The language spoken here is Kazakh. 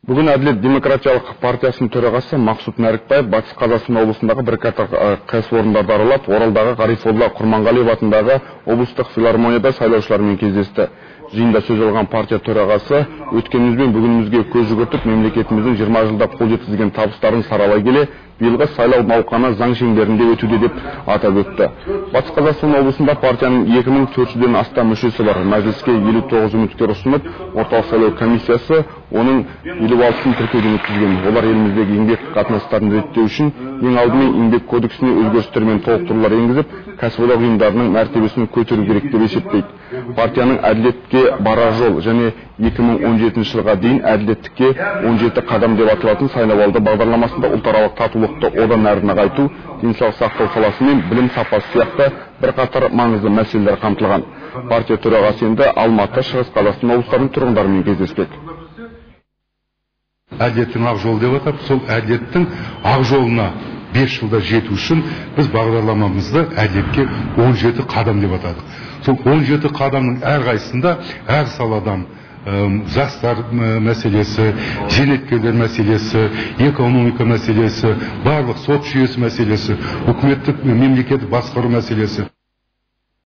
Бүгін Әділет демократиялық партиясының төрағасы Мақсұт Нәрікбаев Батыс Қазақстан облысындағы бірқатар кәсіпорындарды аралап, Оралдағы Ғарифолла Құрманғалиев атындағы облыстық филармонияда сайлаушылармен кездесті. Жиында сөз алған партия төрағасы өткеніміз бен бүгінімізге көз жүгіртіп, мемлекетіміздің 20 жылда қол жеткізген табыстарын саралай келе, биылғы сайлау науқаны заң шеңберінде өтуде деп атап өтті. Батыс Қазақстан облысында партияның 2400-ден астам мүшесі бар. Мәжіліске 59 үміткер ұсынып, орталық сайлау комиссиясы оның 56-сын тіркеуден өткізген. Олар еліміздегі еңбек қатынастарын реттеу үшін ең алдымен еңбек кодексіне өзгерістер мен толықтырулар енгізіп, кәсіподақ ұйымдарының мәртебесін көтеру керек деп есептейді. Партияның әділетке барар жол және 2017 жылға дейін әділеттікке 17 қадам деп аталатын сайлауалды бағдарламасында ұлтаралық татулықты одан әрі нығайту, денсаулық сақтау саласы мен білім сапасы сияқты бірқатар маңызды мәселелер қамтылған. Партия төрағасы енді Алматы, Шығыс Қазақстан облыстарының тұрғындарымен кездеспек. Әділеттің ақ жолы деп атап, сол әділеттің ақ жолына 5 жылда жету үшін біз бағдарламамызды әділетке 17 қадам деп атадық. Сол 17 қадамның әрқайсысында әр саладан жастар мәселесі, зейнеткерлер мәселесі, экономика мәселесі, барлық сот жүйесі мәселесі, үкіметтік мемлекеттік басқару мәселесі.